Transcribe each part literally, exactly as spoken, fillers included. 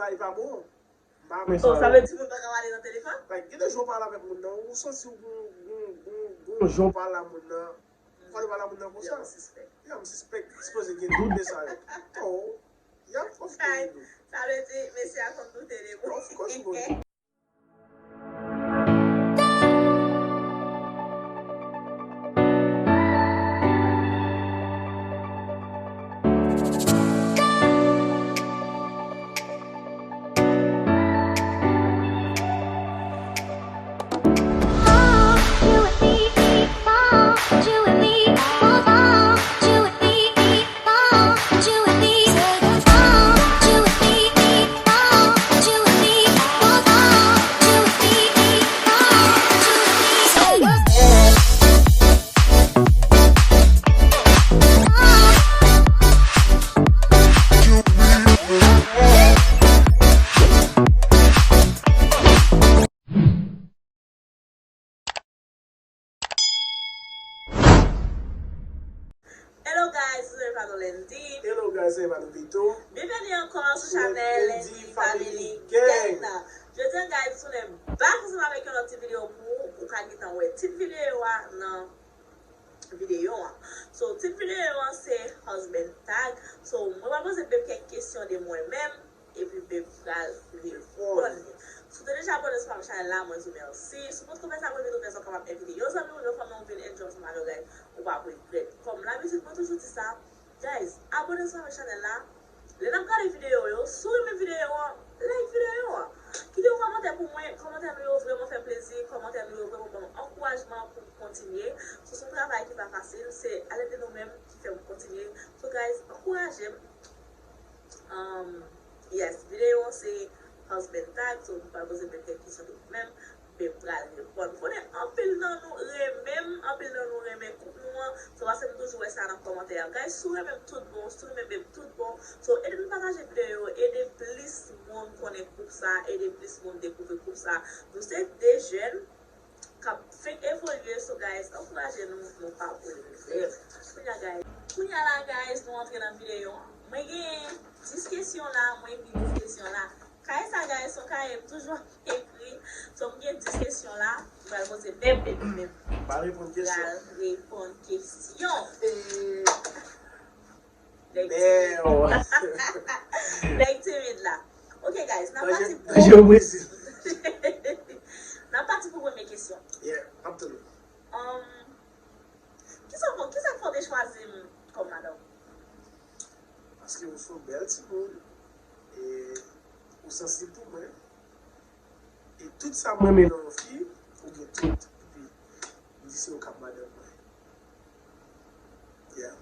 la, li pa bon. M pa renmen sa. Oh, sa vle di moun pa ka pale nan telefòn? Like, gen de jan w pale avèk moun nan, ou santi w gon, gon, gon, gon jan w pale a moun nan. Ou pale, pale a moun nan konsa. Yo, m sispèk. Ya, m sispèk, sipoze gen dout de sa yo. Oh, ya, of course, gen dout. Sa vle di, mesye a konn doute de moun. Of course, bro. Hello guys, se Evanou Landy. Hello guys, se Evanou Vito. Byenveni ankò sou chanèl Landy Family Gang. Jodi a guys, nou tounen back ansanm avèk yon lòt ti videyo pou ou. Ou ka gentan wè tit videyo a nan videyo an. So, tit videyo an se Husband Tag. So, mwen pral poze Beb kèk kesyon de mwen menm, epi Beb pral reponn li. Si w te deja abòne sou chanèl la, mwen di w mèsi. Si w potko fè sa, mwen envite w fè sa, w kapab envite yon zanmi w, yon fanmi w vin enjoy ansanm avè w, guys. Ou p ap regrèt. Kòm labitid, mwen toujou di sa, guys, abòne sou chanèl la. Lè n ap gade videyo yo, si w renmen videyo an, like videyo an. Kite yon kòmantè pou mwen. Kòmantè nou yo vrèman fè m plezi. Kòmantè nou yo vrèman ban m ankourajman pou m kontinye. So, se yon travay ki pa fasil. Se alèd de nou menm ki fè m kontinye. So, guys, ankouraje m. Um, yes, videyo an se Husband Tag. So, nou pral poze Beb kèk kesyon de mwen menm. Beb pral reponn. M konnen anpil nan nou renmen m, anpil nan nou renmen koup nou an. So, paske m toujou wè sa nan kòmantè a. Guys, si w renmen m tout bon, si w renmen Beb tout bon. So, ede nou pataje videyo yo, ede plis moun konnen koup sa, ede plis moun dekouvri koup sa. Nou se de jèn k ap fenk evolye, so, guys, ankouraje nou, nou p ap regrèt. Kounye a, guys, kounye a la, guys, nou antre nan videyo an. Mwen gen dis kesyon la, mwen ekri dis kesyon la. Kaye sa, guys, se yon kaye m toujou ap ekri. So, m gen dis kesyon la, m pral poze Beb, epi Beb pral reponn kesyon. Nèg timid. Nèg timid la. Ok, guys, n ap pati pou, n ap pati pou premye kesyon. Yeah, m ap tann ou. Um, kisa, kisa k fè w te chwazi m kòm madanm ou? Paske ou se yon bèl timoun, e ou sansib pou mwen, e tout sa m renmen nan yon fi, ou gen tout. Epi, m di se ou k ap madanm mwen. Yeah.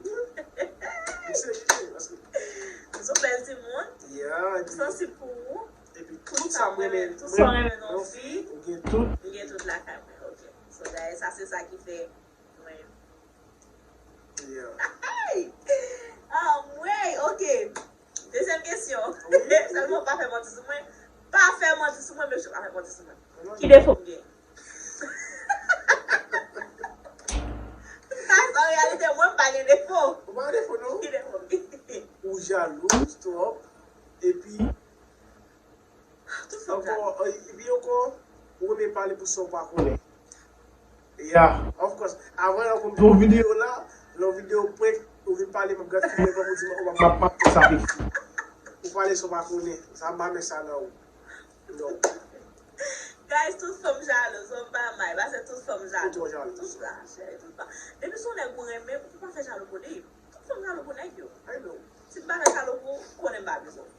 M serye, paske ou se yon bèl timoun, yeah, m sansib pou ou. Epi tout sa m renmen, tout sa w renmen nan yon fi, ou gen tout. M gen tout lakay mwen, ok. So, guys, sa se sa ki fè mwen. Yeah. Anmwey, ok. Dezyèm kesyon. Wi. Sèlman pa fè manti sou mwen. Pa fè manti sou mwen, mesye, pa fè manti sou mwen. Ki defo m gen? An reyalite, mwen, m pa gen defo. Ou pa gen defo, non? Ki defo m gen? Ou jalouz twòp. Epi, tout fanm jalouz. Ankò, epi ankò, ou renmen pale pou sa w pa konnen. Yeah, of course. Avan, lè w konn fè yon videyo la, lè yon videyo prank, ou vin pale, m ap gad figi w, epi ou di, m ap, m ap, m ap fè sa avèk fi. Ou pale sa w pa konnen. Sa m pa renmen sa nan ou. Guys, tout fanm jalouz, fanm pa may, paske tout fanm jalouz. Tout fanm jalouz. Tout fanm, cheri, tout fanm. Depi se yon nèg ou renmen, ou pa fè jalou pou li. Tout fanm jalou pou nèg yo. I know. Si m pa fè jalou pou ou, konnen m pa bezwen w.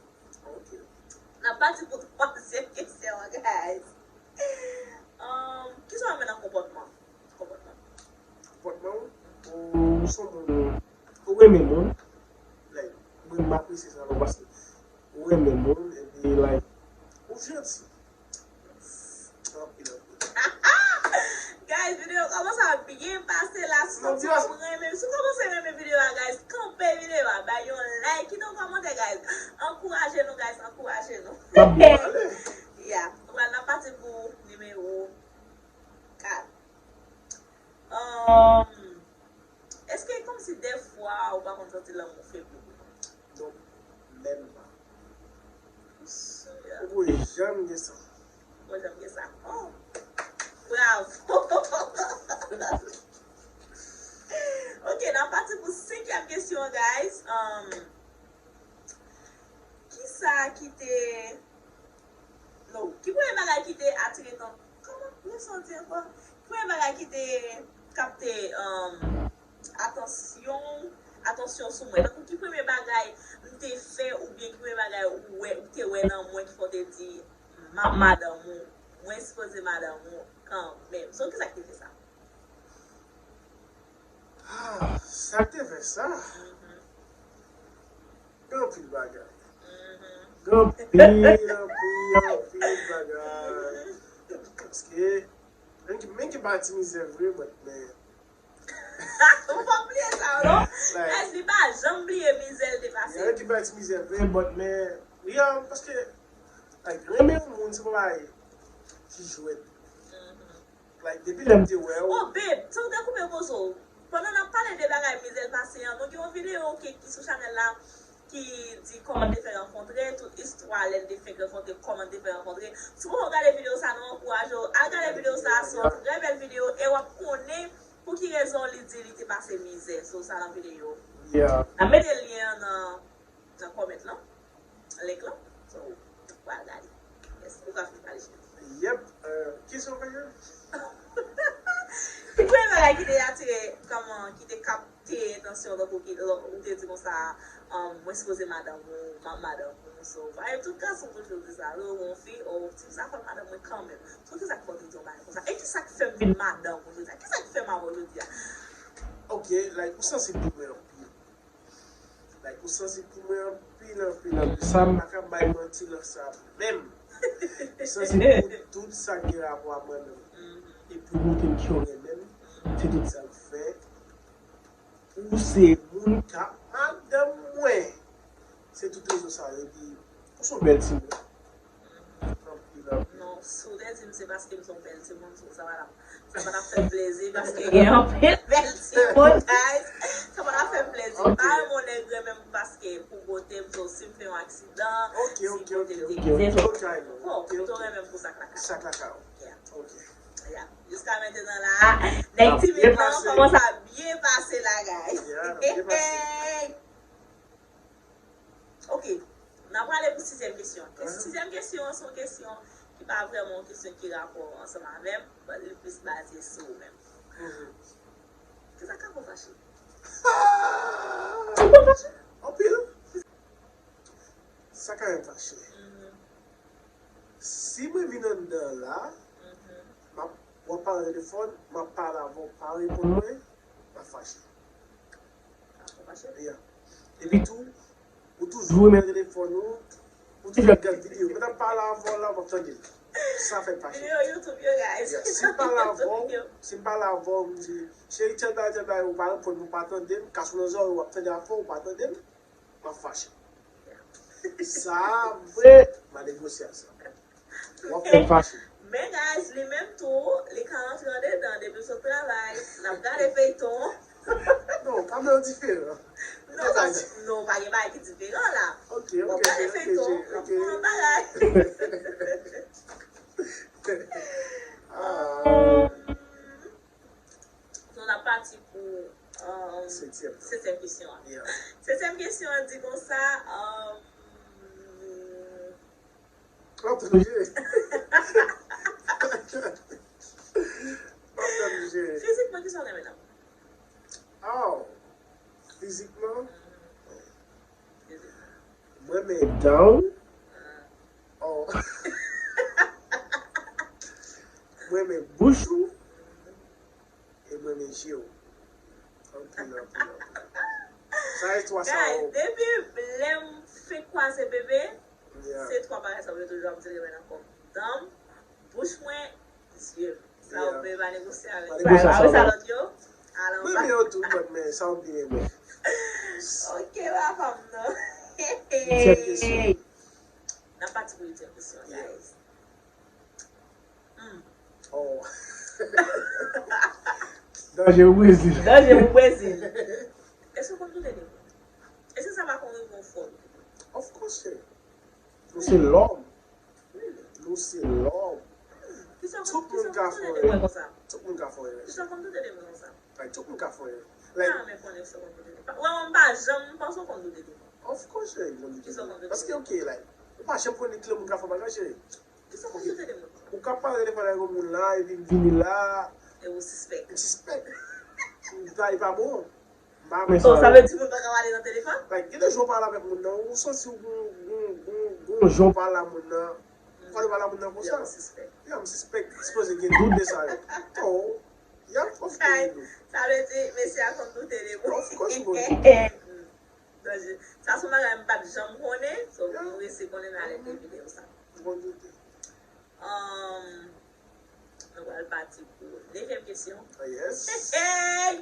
Ok. N ap pati pou twazyèm kesyon an, guys. Um, kisa w renmen nan konpòtman? Konpòtman. Konpòtman w? Ou se yon moun, ou renmen moun. Like, mwen, m apresye sa nan ou, paske ou renmen moun, epi, like, ou janti. Anpil, anpil. Guys, videyo kòmanse ap byen pase la. Si w kòmanse renmen videyo a, guys, kanpe videyo a, bay yon like, kite yon kòmantè, guys. Ankouraje nou, guys, ankouraje nou. Yeah, nou pral nan pati pou nimewo kat. Um, èske kòmsi dèfwa ou pa konn santi lanmou febli pou moun? Non, menm pa. Janm gen sa. Mwen janm gen sa. Oh! Bravo! Ok, n ap pati pou senkyèm kesyon, guys. Um, kisa ki te. No, ki premye bagay ki te atire tan. Kòman? Mwen santi ankò. Ki premye bagay ki te kapte um, atansyon, atansyon sou mwen? Tankou ki premye bagay m te fè oubyen ki premye bagay ou wè, ou te wè nan mwen ki fè w te di, "M ap madanm ou, mwen sipoze madanm ou kanmenm." So, kisa ki te fè sa? Ah, sa k te fè sa? Gen anpil bagay. Gen anpil, anpil, anpil bagay. Paske, menm ki, menm ki pa ti mizè vre, but, men, Ou pa bliye sa, non? Guys, li pa janm bliye mizè l te pase. Gen ki pa ti mizè vre, but, men, yeah, paske, like, renmen yon moun, se pa bagay ti jwèt. Like, depi lè m te wè w. Oh, babe, san te koupe poze w. Pandan n ap pale de bagay mizè l pase an, nou gen yon videyo ki, ki sou chanèl la ki di kòman n te fè rankontre, tout istwa lè n te fenk rankontre, kòman n te fè rankontre. Si w poko gade videyo sa, nou ankouraje w al gade videyo sa, se yon trè bèl videyo e w ap konnen pou ki rezon li di li te pase mizè. So, sa nan videyo. N ap mete lyen an nan nan comment lan, link lan. So, w al gade. Yes, ou ka fin pale cheri. Yep, euh, kesyon w fè yo? Ki premye bagay ki te atire, kòman, ki te kapte entansyon w tankou ki, ou te di konsa, um, mwen sipoze madanm ou, m ap madanm ou, so, pa gen tout gason toujou di sa, lè w wè yon fi, oh, ti fi sa fè m madanm mwen kanmenm. So, kisa k fè w te di yon bagay konsa? E kisa k fè m vin madanm ou jodi a? Kisa k fè m avè w jodi a? Ok, like, ou sansib pou mwen anpil. Like, ou sansib pou mwen anpil, anpil, anpil. Sa m pa ka bay manti nan sa menm. Ou sansib pou tout sa ki gen rapò a mwen menm. E pou moun ki m renmen m, se tout sa l fè. Pou se moun k ap madanm mwen. Se tout rezon sa yo ki, ou se yon bèl timoun. Non, si w te di m se paske m se yon bèl timoun, so, sa pa t ap, sa pa t ap fè m plezi, paske gen anpil bèl timoun, guys. Sa pa t ap fè m plezi. M pa renmen yon nèg renmen m paske pou bote m, so, si m fè yon aksidan, si bote m te kite, so, bon, m plito renmen m pou sa k lakay. Sa k lakay. Yeah. Yeah. Jiska mentenan la, nèg timid lan kòmanse ap byen pase la, guys. Ok, n a prale pou sizyèm kesyon. Sizyèm kesyon an se yon kesyon ki pa vrèman yon kesyon ki rapò ansanm avè m, but li plis baze sou ou menm. Kisa k ap fè w fache? Ou konn fache? Anpil. Sa ka fè m fache. Si mwen vin anndan la, m ap, w ap pale nan telefòn, m ap pale avè w, w pa reponn mwen, m ap fache. Yeah. Epi tou, ou toujou renmen telefòn ou, ou toujou ap gad videyo. Mwen t ap pale avè w la, w ap tande l. Sa fè m fache. Videyo YouTube yo, guys. Yeah. Si m pale avè w, si m pale avè w, m di, cheri, tèl bagay, tèl bagay, ou pa reponn mwen, ou pa tande m, kas ou nan zòrèy, w ap tande afè w, ou pa tande m, m ap fache. Sa vre, m a negosye a sa. W ap fè m fache. Men guys, li menm tou, li ka antre andedan depi l sot travay. N ap gade feyton. Non, pa menm diferan. Non, sa, non, pa gen bagay ki diferan la. Ok, ok, ok, ok. W ap gade feyton, w ap pran bagay. Ah. So, n ap pati pou, um, setyèm kesyon an. Setyèm kesyon an di konsa, um, Fizikman, kisa w renmen nan moun? Oh, fizikman? Mwen renmen dan w. Oh. Mwen renmen bouch ou. E mwen renmen je w. Anpil, anpil, anpil. Sa e twa sa yo. Guys, depi lè m fenk kwaze bebe, se twa bagay sa yo toujou ap di renmen nan kò m. Dan m, bouch mwen, zye m. Sa yo bebe pa negosye avèk sa. Pa negosye avèk sa lòt yo. Al anba. Mwen renmen yo tou, but men sa yo m pi renmen. Ok, pa fanm nan. N ap pati pou ityèm kesyon, guys. Hmm. Oh. Danje pou Brezil. Danje pou Brezil. Èske w konn touye moun? Èske sa pa konn rive yon fwa? Of course, cheri. Nou se lòm. Wi, Ou se lòm. Kisa Tout moun ka fè erè. Tout moun ka fè erè. Kisa konn doute de mwen konsa? Like, tout moun ka fè erè. Like, pa men konnen kisa konn doute de mwen. Wè, mwen pa janm panse w konn doute de mwen. Of course, cheri, m konn doute de ou. Paske, ok, like, ou pa janm konnen kilè moun ka fè bagay, cheri. Kisa konn doute de mwen? Ou ka pale telefòn ak yon moun la, epi m vini la. E ou sispèk. M sispèk. Bagay pa bon. M pa renmen sa. Oh, sa vle di moun pa ka pale nan telefòn? Like, gen de jan w pale avèk moun nan, ou santi w gon, gon, gon, gon jan w pale a moun nan. Ou pale pale a moun nan konsa. Ya, m sispèk. Ya, m sispèk, sipoze gen dout de sa yo. Oh, ya, of course. Sa vle di, mesye a konn doute de mwen. Of course, m konn doute. Sa se yon bagay m pa t janm konnen, so, m resi konnen nan lè de videyo sa. M konn doute. Um, nou pral pati pou dezyèm kesyon. Ah, yes. Hey!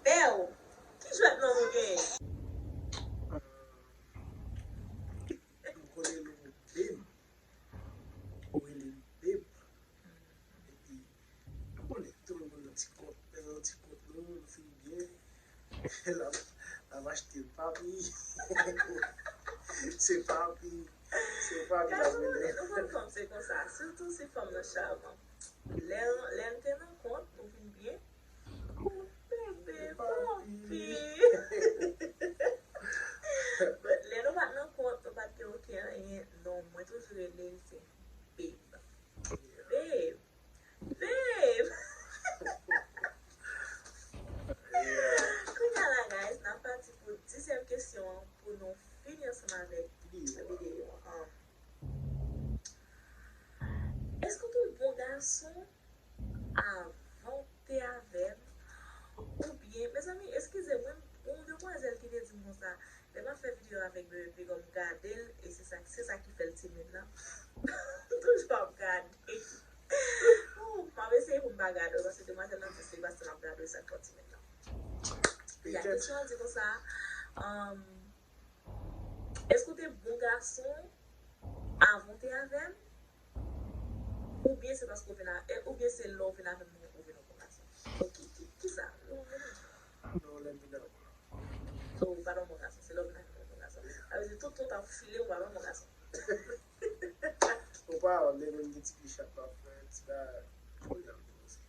Bèw! Ki jwèt non nou genyen? M konnen nou bib. Ou rele m bib. Epi, ou konnen, tout moun konn nan ti kont. Lè nan ti kont nou, nou fin byen. L ap, l ap achte papi. Se papi. Se papi l ap vende. Gason, nou konn fanm se konsa. Sitou si fanm nan chaman. Lè, lè n te nan kont, nou vin byen. Bebe, papi. But lè nou pa t nan kont, nou pa t gen okenn anyen, non, mwen toujou rele l se babe. Babe. Babe! Kounye a la, guys, n ap pati pou dizyèm kesyon an pou nou fini ansanm avèk videyo an. Èske w te yon bon gason avan w te avè m? Oubyen, mezanmi, eskize m, wi, yon demwazèl ki te di m konsa, lè m ap fè videyo avèk Bebe Piga, m gade l, e se sa, se sa ki fè l timid la. M toujou ap gade. Oh, m ap eseye pou m pa gade w, paske demwazèl nan di se paske l ap gade w, e sa k fè w timid la. Ya, kesyon an di konsa, um, èske w te bon gason avan w te avè m? Oubyen se paske w vin a, e, oubyen se lè w vin avè m ou vin yon bon gason? Ok, ki, kisa? Non, non, non. Non, lè m vin avè w. So, ou pa t yon bon gason, se lè w vin avè m ou yon bon gason. Sa vle di tout tan w t ap file, ou pa t yon bon gason. Ou pa wè, lè menm gen ti pye chat m ap fè, ti bagay, kounye a m kòmanse.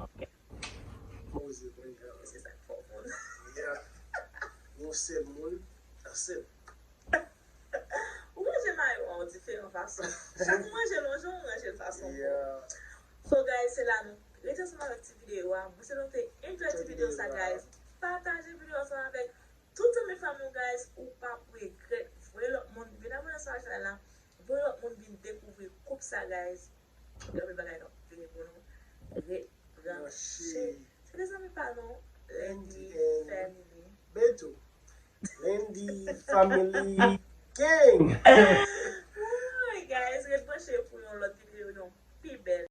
Ok. Poze mwen, ya. Se sa k fè w moun. Ya. Yon sèl moun, yon sèl. Ou ranje mayo a yon diferan fason. Chak ou ranje l yon jan, ou ranje l fason pa w. So, guys, se la nou rete ansanm avèk ti videyo a. Mwen se nou te enjoy ti videyo sa, guys. Pataje videyo ansanm avèk tout zanmi fanmi w, guys. Ou p ap regrèt. Voye lòt moun vin abòne ansanm ak chanèl la. Voye lòt moun vin dekouvri koup sa, guys. Gen anpil bagay k ap vini pou nou. Ret branche. Se te zanmi pa nou, Landy Family. Beto. Landy Family Gang. Woy, guys, ret branche pou yon lòt videyo, non, pi bèl.